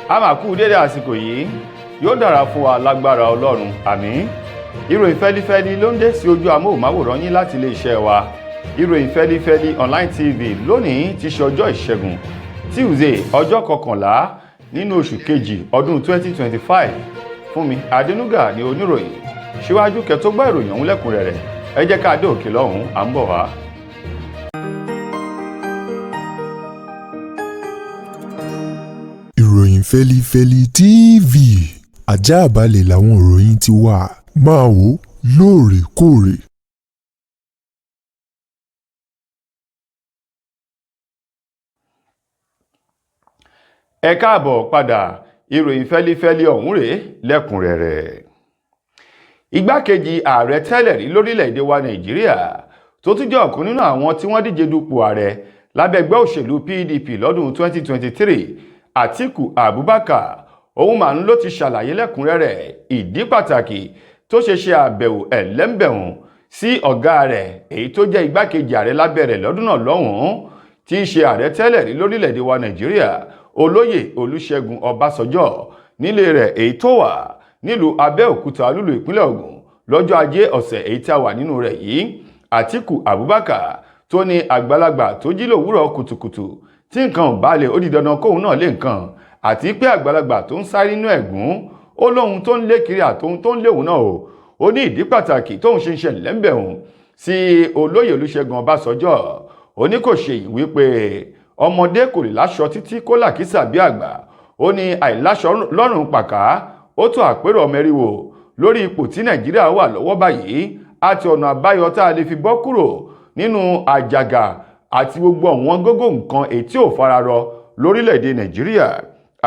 A máa kú dédé àsìkò yìí. Yóò dára fún wa lágbára Ọlọ́run, àmín. Ìròyìn fẹ́lifẹ́li ló ń dé sí ojú amóhùnmáwòrán yín láti iléeṣẹ́ wa, Ìròyìn Fẹ́lifẹ́li Online TV. Lónìí ti ṣe ọjọ́ Ìṣẹ́gun, Tuesday, ọjọ́ 11 nínú oṣù kejì ọdún 2025. Fúnmi Adénúgà ní oníròyìn. Síwájú kẹ́ tó gbọ́ ìròyìn ọ̀hún lẹ́kùnrẹ́rẹ́, ẹ jẹ́ ká dé òkè lọ́hùn-ún, à ń bọ̀ wá. Ìròyìn Fẹ́lifẹ́li TV, ajáàbalẹ̀ làwọn ìròyìn ti wà, máa wò lóòrèkóòrè. Ẹ káàbọ̀ padà. Ìròyìn fẹ́lifẹ́li ọ̀hún rèé lẹ́kùnrẹ́rẹ́. Igbákejì ààrẹ tẹ́lẹ̀ rí lórílẹ̀‐èdè wa Nàìjíríà, tó tún jẹ́ ọ̀kan nínú àwọn tí wọ́n díje dupò ààrẹ lábẹ́ ẹgbẹ́ òṣèlú PDP lọ́dún 2023, Àtíkù Abubakar, òun mà ń ló ti ṣàlàyé lẹ́kùnrẹ́rẹ́ ìdí pàtàkì tó ṣe ṣe àbẹ̀wò ẹ̀lẹ́mbẹ̀hùn sí ọ̀gá rẹ̀, èyí tó jẹ́ igbákejì ààrẹ lábẹ́ rẹ̀ lọ́dún náà lọ́hùn-ún, tí í ṣe ààrẹ tẹ́lẹ̀ rí lórílẹ̀‐èdè wa Nàìjíríà, Olóyè Olúṣẹ́gun Ọbásanjọ́, nílé rẹ̀ èyí tó wà nílùú Abẹ́òkúta, lúlù ìpínlẹ̀ Ògùn, lọ́jọ́ Ajé ọ̀sẹ̀ èyí tí a wà nínú rẹ̀ yìí. Àtíkù Abubakar tó ní àgbàlagbà tó jí lòwúrọ̀ kùtùkùtù tí nǹkan ò bá lè, ó di dandan kóun náà lé nǹkan, àti pé àgbàlagbà tó ń sáré nínú ẹ̀gún, ó lóhun tó ń lé kiri àtohun tó ń léwu náà o. Ó ní ìdí pàtàkì tóun ṣe ń ṣẹlẹ̀ ńbẹ̀hùn sí Olóyè Olúṣẹ́gun Ọbásanjọ́. Ó ní kò ṣe yìí wípé ọmọdé kò lè láṣọ títí kó làkísà bí àgbà. Ó ní àìláṣọ lọ́rùn pàká ó tó àpérò ọmọ eriwo lórí ipò tí Nàìjíríà wà lọ́wọ́ báyìí àti ọ̀nà àbáyọ tá a lè fi bọ́ kúrò nínú àjàgà àti gbogbo ọ̀wọ́n gógó nǹkan èyí tí ò fararọ lórílẹ̀‐èdè Nàìjíríà.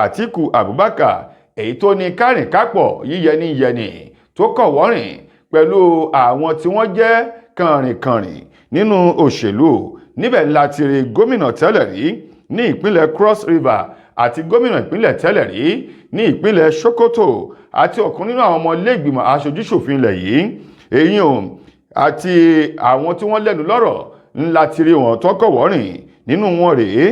Àtíkù Abubakar, èyí tó ní kárìnkápọ̀ yíyẹni yẹni tó kọ̀ wọ́rìn pẹ̀lú àwọn tí wọ́n jẹ́ kànrìnkànrìn nínú òṣèlú, níbẹ̀ láti rí gómìnà tẹ́lẹ̀ rí ní ìpínlẹ̀ Cross River àti gómìnà ìpínlẹ̀ tẹ́lẹ̀ rí ní ìpínlẹ̀ Sokoto àti ọ̀kan nínú àwọn ọmọ ilé-ìgbìmọ̀ aṣojúṣòfin ilẹ̀ yìí, èyí ò àti àwọn tí wọ́n lẹ́nu lọ́rọ̀ ńlá ti rí wọn tọ́kọ̀ wọ́rìn. Nínú wọn rèé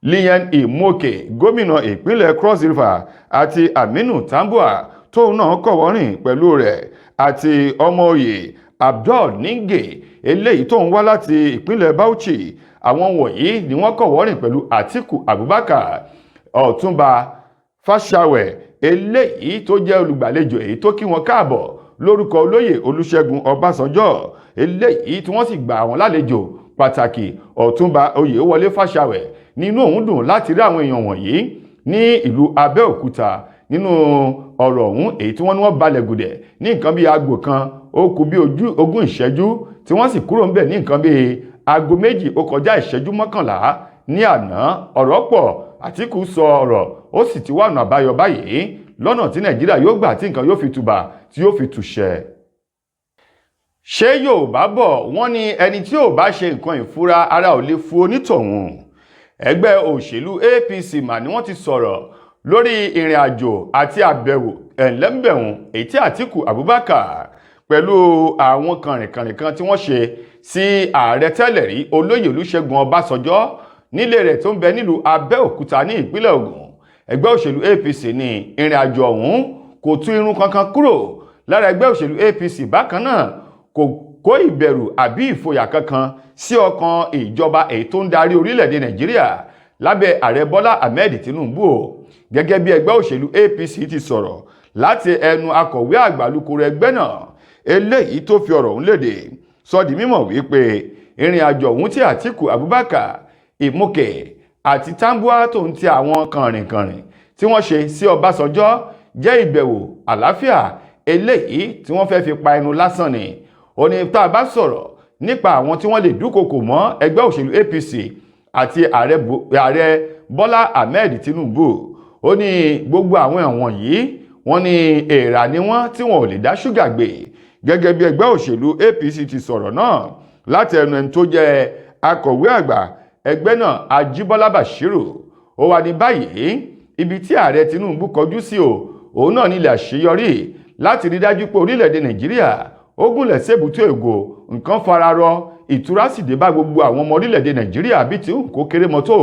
Liyel Imoke, gómìnà ìpínlẹ̀ Cross River, àti Aminu Tambua, tóun náà kọ̀wọ́rìn pẹ̀lú rẹ̀, àti ọmọ oyè Abdul Ninge, eléyìí tóun wá láti ìpínlẹ̀ Bauchi. Àwọn wọ̀nyí ni wọ́n kọ̀wọ́rìn pẹ̀lú Àtíkù Abubakar. Ọ̀túnba Fáṣàwẹ̀, eléyìí tó jẹ́ olùgbàlejò, èyí tó kí wọn káàbọ̀ lórúkọ Olóyè Olúṣẹ́gun Ọbásanjọ́, eléyìí tí wọ́n sì gbà wọ́n lálejò pàtàkì. Ọ̀túnba Oyèwọlé Fáṣàwẹ̀ nínú òun dùn láti rí àwọn èèyàn wọ̀nyí ní ìlú Abẹ́òkúta. Nínú ọ̀rọ̀ ọ̀hún èyí tí wọ́n ní wọ́n balẹ̀ gùdẹ̀ ní nǹkan bíi aago 1 ó kù bí ojú 20 ìṣẹ́jú, tí wọ́n sì kúrò ńbẹ̀ ní nǹkan bíi aago 2 ó kọjá ìṣẹ́jú 11 ní àná. Ọ̀rọ̀ pọ̀, Àtíkù sọ ọ̀rọ̀, ó sì ti wá ọ̀nà àbáyọ báyìí lọ́nà tí Nàìjíríà yóò gbà tí nǹkan yóò fi tùbà tí yóò fi tùṣẹ̀. Ṣé Yorùbá bọ̀, wọ́n ní ẹni tí ò bá ṣe nǹkan ìfura, ara ò lè fu onítọ̀hún. Ẹgbẹ́ òṣèlú APC mà ní wọ́n ti sọ̀rọ̀ lórí ìrìn àjò àti àbẹ̀wò ẹ̀ńlẹ́mbẹ̀hún èyí tí Àtíkù Abubakar pẹ̀lú àwọn kànrìnkànrìn kan tí wọ́n ṣe sí ààrẹ tẹ́lẹ̀ rí, Olóyè Olúṣẹ́gun Ọbásanjọ́, nílé rẹ̀ tó ń bẹ nílùú Abẹ́òkúta ní ìpínlẹ̀ Ògùn. Ẹgbẹ́ òṣèlú APC ní ìrìn àjò ọ̀hún kò tú irun kankan kúrò lára ẹgbẹ́ òṣèlú APC. Bákan náà, kò kó ìbẹ̀rù àbí ìfòyà kankan sí ọkàn ìjọba èyí tó ń darí orílẹ̀-èdè Nàìjíríà lábẹ́ ààrẹ Bọ́lá Ahmed Tinubu o. Gẹ́gẹ́ bí ẹgbẹ́ òṣèlú APC ti sọ̀rọ̀ láti ẹnu akọ̀wé àgbà alukoro ẹgbẹ́ náà, eléyìí tó fi ọ̀rọ̀ ọ̀hún léde, sọ di mímọ̀ wípé ìrìn àjò ọ̀hún tí Àtíkù Abubakar, Imoke àti Tambua tó ń ti àwọn kànrìnkànrìn tí wọ́n ṣe sí Ọbásanjọ́ jẹ́ ìbẹ̀wò àlàáfíà eléyìí tí wọ́n fẹ́ fi pa ẹnu lásán ni. Ó ní tá a bá sọ̀rọ̀ nípa àwọn tí wọ́n lè dúnkokò mọ́ ẹgbẹ́ òṣèlú APC àti ààrẹ Bọ́lá Ahmed Tinubu, ó ní gbogbo àwọn ẹ̀wọ̀n yìí, wọ́n ní èèrà ni wọ́n tí wọn ò lè dá ṣúgà gbé. Gẹ́gẹ́ bí ẹgbẹ́ òṣèlú APC ti sọ̀rọ̀ náà láti ẹnu ẹni tó jẹ́ akọ̀wé àgbà ẹgbẹ́ náà, Ajíbọ́lá Bashiru, ó wà ní báyìí ibi tí ààrẹ Tinubu kọjú sí o, òun náà nílẹ̀ àṣeyọrí láti rí dájú pé orílẹ̀-èdè Nàìjíríà ó gúnlẹ̀ sébùtú ègò, nǹkan fararọ, ìtura sì dé bá gbogbo àwọn ọmọ orílẹ̀-èdè Nàìjíríà bí tí kò kéré mọ́tò.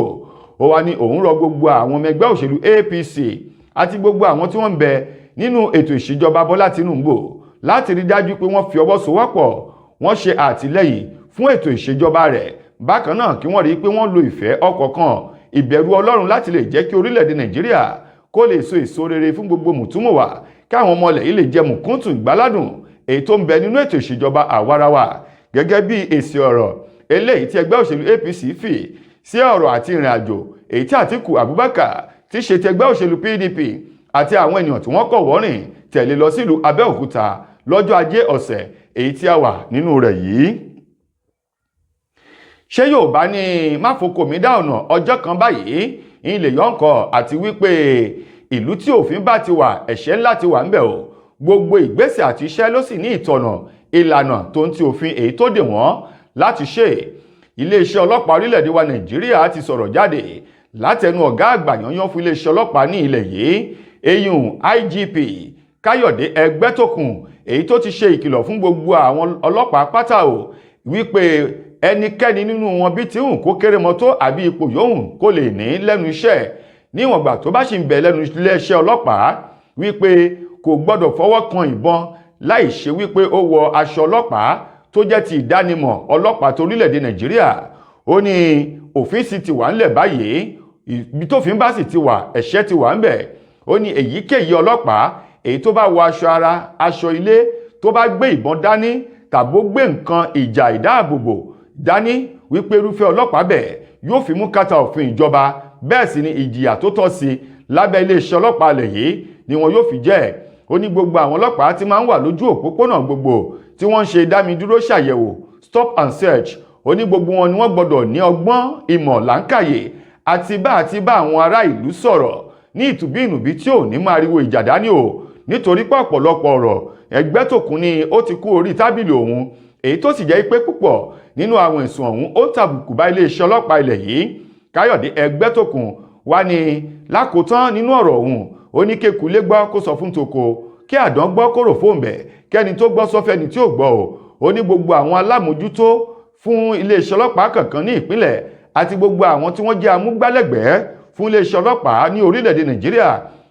Ó wá ní òun rọ gbogbo àwọn ọmọ ẹgbẹ́ òṣèlú APC àti gbogbo àwọn tí wọ́n ń bẹ nínú ètò ìṣèjọba Bọ́lá Tinubu láti rí dájú pé wọ́n fi ọwọ́ sowọ́pọ̀, wọ́n ṣe àtìlẹ́yìn fún ètò ìṣèjọba rẹ̀. Bákan náà, kí wọ́n rí i pé wọ́n lo ìfẹ́ ọkàn, ìbẹ̀rù Ọlọ́run láti lè jẹ́ kí orílẹ̀-èdè Nàìjíríà kó lè so èso rere fún gbogbo mùtúmùwà, káwọn ọmọ ilẹ̀ yìí lè jẹ mùkúntùn ìgbáládùn èyí tó ń bẹ nínú ètò ìṣèjọba àwarawa. Gẹ́gẹ́ bí èsì ọ̀rọ̀ eléyìí tí ẹgbẹ́ òṣèlú APC fi sí ọ̀rọ̀ àti ìrìn àjò èyí tí Àtíkù Abubakar ti ṣe ti ẹgbẹ́ òṣèlú PDP àti àwọn ènìyàn tí wọ́n kọ̀ wọ́rìn tẹ̀lé lọ sílùú Abẹ́òkúta lọ́jọ́ Ajé ọ̀sẹ̀ èyí tí a wà nínú rẹ̀ yìí. Ṣé yóò bá ní máfokòmí dá ọ̀nà ọjọ́ kan báyìí ilé yọ̀ǹkọ̀, àti wípé ìlú tí òfin bá ti wà, ẹ̀ṣẹ̀ ńlá ti wà ń bẹ̀ o. Gbogbo ìgbésẹ̀ àti iṣẹ́ ló sì ní ìtọ̀nà, ìlànà tó ń ti òfin èyí tó dè wọ́n láti ṣe. Iléeṣẹ́ ọlọ́pàá orílẹ̀-èdè wa Nàìjíríà ti sọ̀rọ̀ jáde látẹnu ọ̀gá àgbà yanyan fún iléeṣẹ́ ọlọ́pàá ní ilẹ̀ yìí, eyín IGP Káyọ̀dé Ẹgbẹ́tókùn, èyí tó ti ṣe ìkìlọ̀ fún gbogbo àwọn ọlọ́pàá pátá o, wípé ẹnikẹ́ni nínú wọn, bí tí hùn kó kéré mọ́ tó àbí ipò yòówù kó lè ní lẹ́nu iṣẹ́, níwọ̀n gbà tó bá sì ń bẹ lẹ́nu iléeṣẹ́ ọlọ́pàá, wípé kò gbọ́dọ̀ fọwọ́ kan ìbọn láì ṣe wípé ó wọ aṣọ ọlọ́pàá tó jẹ́ ti ìdánimọ̀ ọlọ́pàá torílẹ̀-èdè Nàìjíríà. Ó ní òfin sì ti wà ńlẹ̀ báyìí, ibi tófin bá sì ti wà, ẹ̀ṣẹ̀ ti wà ńbẹ̀. Ó ní èyíkéyìí ọlọ́pàá èyí tó bá wọ aṣọ ara, aṣọ ilé, tó bá gbé ìbọn dání tàbó gbé nǹkan ìjà ìdáàbòbò dání, wípé irúfẹ́ ọlọ́pàá bẹ́ẹ̀ yóò fi mú kàtà òfin ìjọba. Bẹ́ẹ̀ sì ni ìjìyà tó tọ́ sí lábẹ́ iléeṣẹ́ ọlọ́pàá alẹ̀ yìí ni wọn yóò fi jẹ́. Ó ní gbogbo àwọn ọlọ́pàá tí máa ń wà lójú òpópónà gbogbo tí wọ́n ń ṣe ìdámidúró ṣàyẹ̀wò, stop and search, ó ní gbogbo wọn ni wọ́n gbọ́dọ̀ ní ọgbọ́n ìmọ̀ làákàyè àti bá àwọn ará ìlú sọ̀rọ̀ ní ìtùbí ìnùbí tí ò ní máa riwo ìjà dání o, nítorí pé ọ̀pọ̀lọpọ̀ ọ̀rọ̀ Ẹgbẹ́tókun ni ó ti kú orí tábìlì òun, èyí tó sì jẹ́ pé púpọ̀ nínú àwọn ẹ̀sùn ọ̀hún ó tàbùkù bá iléeṣẹ́ ọlọ́pàá ilẹ̀ yìí. Káyọ̀dé Ẹgbẹ́tókun wá ní lákòótán nínú ọ̀rọ̀ ọ̀hún, ó ní kékulé gbọ́ kó sọ fún toko, kí àdán gbọ́ kó rò fóun bẹ̀, kẹ́ni tó gbọ́ sọ́fẹ́ni tí ò gbọ́ o. Ó ní gbogbo àwọn alámòjútó fún iléeṣẹ́ ọlọ́pàá kankan ní ìpínlẹ̀ àti gbogbo àwọn tí wọ́n jẹ́ amúgbálẹ́gbẹ̀ẹ́ fún iléeṣẹ́ ọlọ́pàá ní orílẹ̀-èdè Nàìjíríà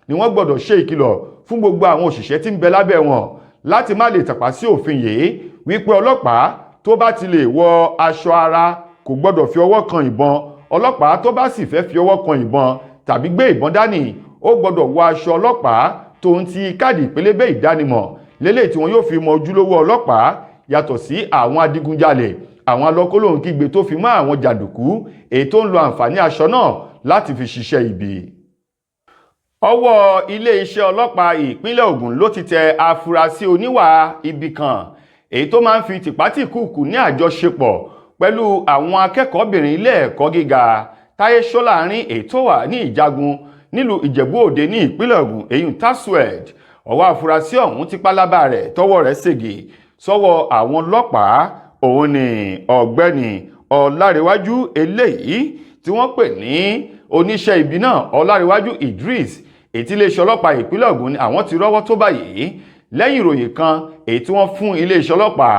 ni wọ́n gbọ́dọ̀ ṣe ìkìlọ̀ fún gbogbo àwọn òṣìṣẹ́ tí ń bẹ lábẹ́ wọn láti má lè tàpá sí òfin yìí, wípé ọlọ́pàá tó bá ti lè wọ aṣọ ara kò gbọ́dọ̀ fi ọwọ́ kan ìbọn. Ọlọ́pàá tó bá sì fẹ́ fi ọwọ́ kan ìbọn tàbí gbé ìbọn dání, ó gbọ́dọ̀ wọ aṣọ ọlọ́pàá tó ń ti káàdì ìpélébé ìdánimọ̀ lélẹ̀ tí wọn yóò fi mọ ojúlówó ọlọ́pàá, yàtọ̀ sí àwọn adigunjalè, àwọn alọ́kólóhùn kígbe tó fi mọ́ àwọn jàǹdùkú èyí tó ń lo àǹfààní aṣọ náà láti fi ṣiṣẹ́ ibi. Ọwọ́ iléeṣẹ́ ọlọ́pàá ìpínlẹ̀ Ògùn ló ti tẹ afurasí oníwà ibi kan èyí tó máa ń fi tìpátìkúùkù ní àjọṣepọ̀ pẹ̀lú àwọn akẹ́kọ̀ọ́bìnrin ilé ẹ̀kọ́ gíga Táyé Ṣọ́láàrin èyí tó wà ní Ìjagun nílùú Ìjẹ̀bú Òde ní ìpínlẹ̀ Ògùn, èyí TASUED. Ọwọ́ afurasí ọ̀hún ti pálábá rẹ̀ tọwọ́ rẹ̀ ṣègì sọ́wọ́ àwọn ọlọ́pàá. Òun ni ọ̀gbẹ́ni Ọlárẹ̀wájú eléyìí tí wọ́n pè ní oníṣẹ́ ibi náà, Ọlárẹ̀wájú Idris, èyí tí iléeṣẹ́ ọlọ́pàá ìpínlẹ̀ Ògùn ni àwọn ti rọ́wọ́ tó báyìí lẹ́yìn ìròyìn kan èyí tí wọ́n fún iléeṣẹ́ ọlọ́pàá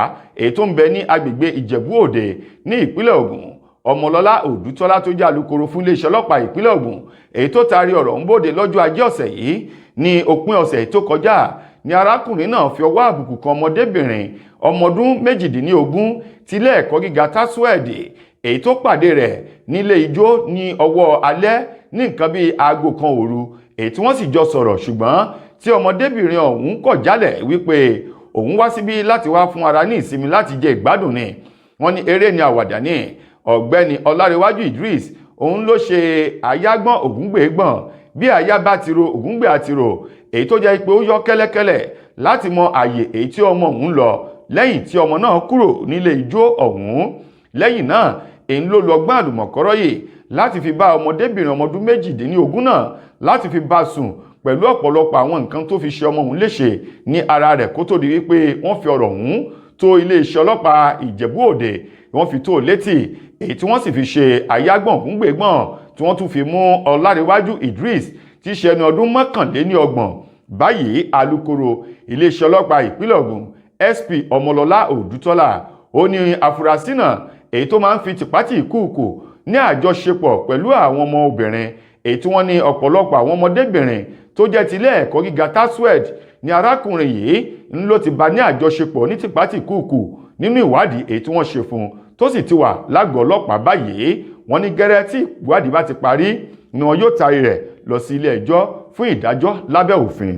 èyí tó ń bẹ ní agbègbè Ìjẹ̀bú Òde ní ìpínlẹ̀ Ògùn. Ọmọlọ́lá Òdútọ́lá tó jẹ́ alukoro fún iléeṣẹ́ ọlọ́pàá ìpínlẹ̀ Ògùn, èyí tó taari ọ̀rọ̀ ń bòde lọ́jọ́ Ajé ọ̀sẹ̀ yìí, ní òpin ọ̀sẹ̀ tó kọjá ní arákùnrin náà fi ọwọ́ àbùkù kan ọmọdébìnrin ọmọ ọdún 18 tilé ẹ̀kọ́ gíga TASUED èyí tó pàdé rẹ̀ nílé ijó ní ọwọ́ alẹ́ ní nǹkan bíi aago 1 òru, èyí tí wọ́n sì jọ sọ̀rọ̀, ṣùgbọ́n tí ọmọdébìnrin ọ̀hún kọ̀ jálẹ̀ wípé òun wá síbí láti wá fún ara ní ìsinmi, láti jẹ ìgbádùn ni. Wọ́n ní eré ni àwàdà ní. Ọ̀gbẹ́ni Ọlárẹ̀wájú Idris òun ló ṣe àyágbọ́n ògúngbè gbọ̀n bí àyà bá ti ro ògúngbè àti ro, èyí tó jẹ́ pé ó yọ kẹ́lẹ́kẹ́lẹ́ láti mọ àyè èyí tí ọmọ òun lọ lẹ́yìn tí ọmọ náà kúrò nílé ijó ọ̀hún. Lẹ́yìn náà, èyí ló lọ gbọ́n àlùmọ̀kọ́rọ́ yìí láti fi bá ọmọdébìnrin ọmọ ọdún 18 náà, láti fi bá sùn pẹ̀lú ọ̀pọ̀lọpọ̀ àwọn nǹkan tó fi ṣe ọmọ òun léṣe ní ara rẹ̀, kó tó di wípé wọ́n fi ọ̀rọ̀ ọ̀hún tó iléeṣẹ́ ọlọ́pàá Ìjẹ̀bú Òde, wọ́n fi tó létí, èyí tí wọ́n sì fi ṣe àyágbọ̀n fúngbẹ̀gbọ̀n tí wọ́n tún fi mú Ọlárẹ̀wájú Idris tí í ṣe ẹni ọdún 31 báyìí. Alukoro iléeṣẹ́ ọlọ́pàá ìpínlẹ̀ Ògùn, SP Ọmọlọ́lá Òdútọ́lá, ó ní àfúrásì náà èyí tó máa ń fi tìpátì ìkúùkù. ní àjọṣepọ̀ pẹ̀lú àwọn ọmọ obìnrin, èyí tí wọ́n ní ọ̀pọ̀lọpọ̀ àwọn ọmọdébìnrin tó jẹ́ tilé ẹ̀kọ́ gíga TASUED ní arákùnrin yìí ń ló ti bá ní àjọṣepọ̀ ní tìpátìkúùkù. Nínú ìwádìí èyí tí wọ́n ṣe fún un, tó sì ti wà lágọ̀ọ́ ọlọ́pàá báyìí, wọ́n ní gẹ́rẹ́ tí ìwádìí bá ti parí ni wọn yóò taari rẹ̀ lọ sí ilé ẹjọ́ fún ìdájọ́ lábẹ́ òfin.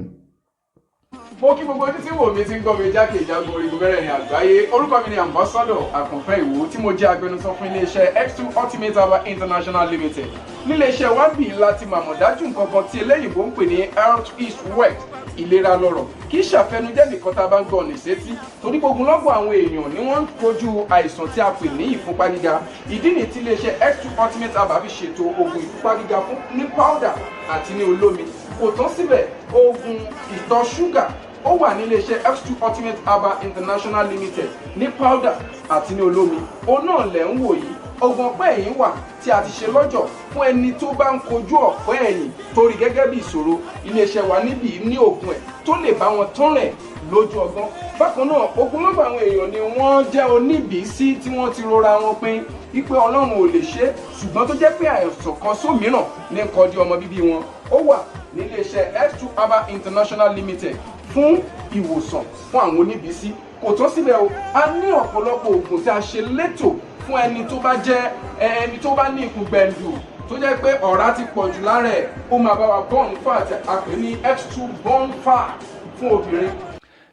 Mo kí gbogbo ojú tí wò mí, tí ń gbọ́ mi jákèjádò orígun mẹ́rẹ̀ẹ̀rin àgbáyé. Orúkọ mi ni Ambassador Àkànfẹ́ Ìwò, tí mo jẹ́ agbẹnusọ fún iléeṣẹ́ X2 Ultimate Herbal International Limited. Níléeṣẹ́ wa bì láti màmọ̀ dájú nǹkan kan tí eléyìnbó ń pè ní health is wealth, ìlera lọ́rọ̀. Kì í ṣàfẹnujẹ́ nìkan tá a bá ń gbọ́ ní sétí, torí gbogbo lọ́gbọ̀n àwọn èèyàn ni wọ́n ń kojú àìsàn tí a pè ní ìfúnpá gíga. Ìdí nìyí tí iléeṣẹ́ X2 Ultimate Herbal fi ṣètò oògùn ìfúnpá gíga fún ní powder àti ní olómi. Kò tán síbẹ̀, oògùn ìtọ̀ ṣúgà ó wà ní iléeṣẹ́ X2 Ultimate Herbal International Limited ní powder àti ní olómi. Òun náà lẹ̀ ń wò yìí. Oògùn ọ̀pẹ́ ẹ̀yìn wà tí a ti ṣe lọ́jọ̀ fún ẹni tó bá ń kojú ọ̀pẹ́ ẹ̀yìn torí gẹ́gẹ́ bí ìṣòro. Iléeṣẹ́ wa níbí ní oògùn ẹ̀ tó lè bá wọn tán rẹ̀ lójú ọgbọ́n. Bákan náà, ogunlọ́gọ̀ àwọn èèyàn ni wọ́n jẹ́ oníbìísí tí wọ́n ti rora wọn pin wípé Ọlọ́run ò lè ṣe é, ṣùgbọ́n tó jẹ́ pé àìsàn kan sómìíràn ní kọjú ọmọ bíbí wọn. Ó wà níléeṣẹ́ X2 Herbal International Limited fún ìwòsàn fún àwọn oníbìísí. Kò tán síbẹ̀ o, a ní ọ̀pọ̀lọpọ̀ oògùn tí a ṣe létò fún ẹni tó bá jẹ́ ẹni tó bá ní ikùn gbẹ̀ǹdù, tó jẹ́ pé ọ̀rá ti pọ̀ jù lára ẹ̀. Ó máa bá wa burn fat, a pè ní X2 burn fat fún obìnrin.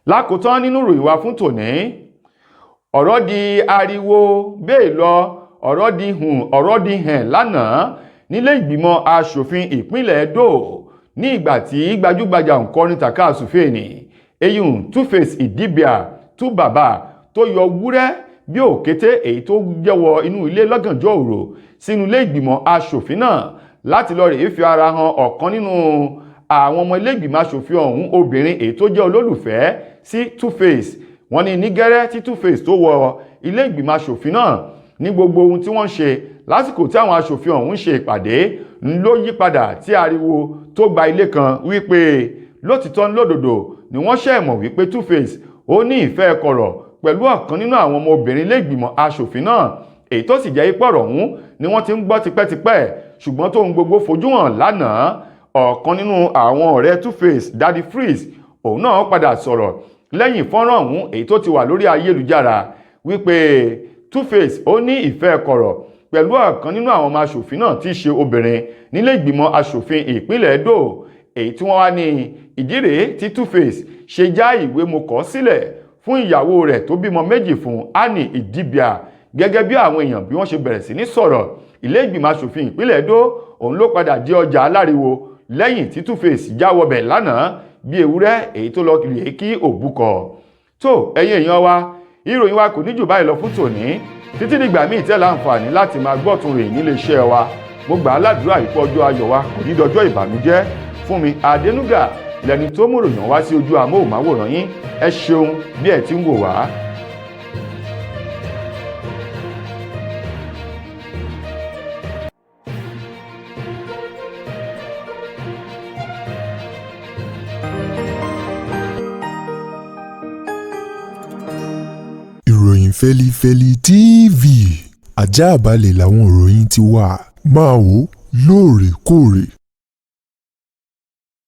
Lákòótán, nínú ìròyìn wa fún tòní, ọ̀rọ̀ di ariwo bẹ́ẹ̀ lọ, ọ̀rọ̀ di hùn, ọ̀rọ̀ di hẹn lánàá nílé ìgbìmọ̀ asòfin ìpínlẹ̀ Edo, ní ìgbà tí gbajúgbajà òǹkọrin tàkasúfèé eyín 2Face Idibia 2Baba tó yọ wúrẹ́ bí òkété, èyí tó jẹ́wọ́ inú ilé lọ́gànjọ́ òru sínú ilé ìgbìmọ̀ asòfin náà láti lọ rèé fi ara hàn ọ̀kan nínú àwọn ọmọ ilé ìgbìmọ̀ asòfin ọ̀hún obìnrin, èyí tó jẹ́ olólùfẹ́ sí 2Face. Wọ́n ní ní gẹ́rẹ́ tí 2Face tó wọ ilé ìgbìmọ̀ asòfin náà, ní gbogbo ohun tí wọ́n ń ṣe lásìkò tí àwọn asòfin ọ̀hún ń ṣe ìpàdé ló yí padà, tí ariwo tó gba ilé kan wípé lótìtọ́ lódodo ni wọ́n ṣẹ̀ mọ̀ wípé 2Face ó ní ìfẹ́ kọ̀rọ̀ pẹ̀lú ọ̀kan nínú àwọn ọmọbìnrin ilé ìgbìmọ̀ asòfin náà, èyí tó sì jẹ́ ipò ọ̀rọ̀ ọ̀hún ni wọ́n ti ń gbọ́ tipẹ́tipẹ́, ṣùgbọ́n tóun gbogbo fojú hàn lánàá. Ọ̀kan nínú àwọn ọ̀rẹ́ 2Face, Daddy Freeze, òun náà padà sọ̀rọ̀ lẹ́yìn fọ́nrán ọ̀hún èyí tó ti wà lórí ayélujára wípé 2Face ó ní ìfẹ́ kọ̀rọ̀ pẹ̀lú ọ̀kan nínú àwọn ọmọ aṣòfin náà tí í ṣe obìnrin nílé ìgbìmọ̀ aṣòfin ìpínlẹ̀ Edo, èyí tí wọ́n wá ní ìdí rèé tí 2Face ṣe já ìwé mo kọ̀ sílẹ̀ fún ìyàwó rẹ̀ tó bímọ méjì fún, Annie Idibia. Gẹ́gẹ́ bí àwọn èèyàn bí wọ́n ṣe bẹ̀rẹ̀ sí ní sọ̀rọ̀, ilé ìgbìmọ̀ aṣòfin ìpínlẹ̀ Edo òun ló padà di ọjà aláriwo lẹ́yìn tí 2Face jáwọ́bẹ̀ lánàá bí ewúrẹ́ èyí tó lọ rèé kí òbúkọ. Tó ẹ̀yin èèyàn wa, ìròyìn wa kò ní jù báyìí lọ fún tòní. Títí dìgbà míì tẹ́ láǹfààní láti máa gbọ́tun rèé nílé iṣẹ́ wa, mo gbà á ládùúrà ìpọ́ ọjọ́ ayọ̀ wa kò ní dọjọ́ ìbànújẹ́. Fún mi Adénúgà lẹni tó mú ròyìn wá sí ojú amóhùnmáwòrán yín. Ẹ ṣeun bí ẹ ti ń wò wá. Ìròyìn Fẹ́lifẹ́li TV, ajáàbalẹ̀ làwọn ìròyìn ti wà. Máa wò lóòrèkóòrè.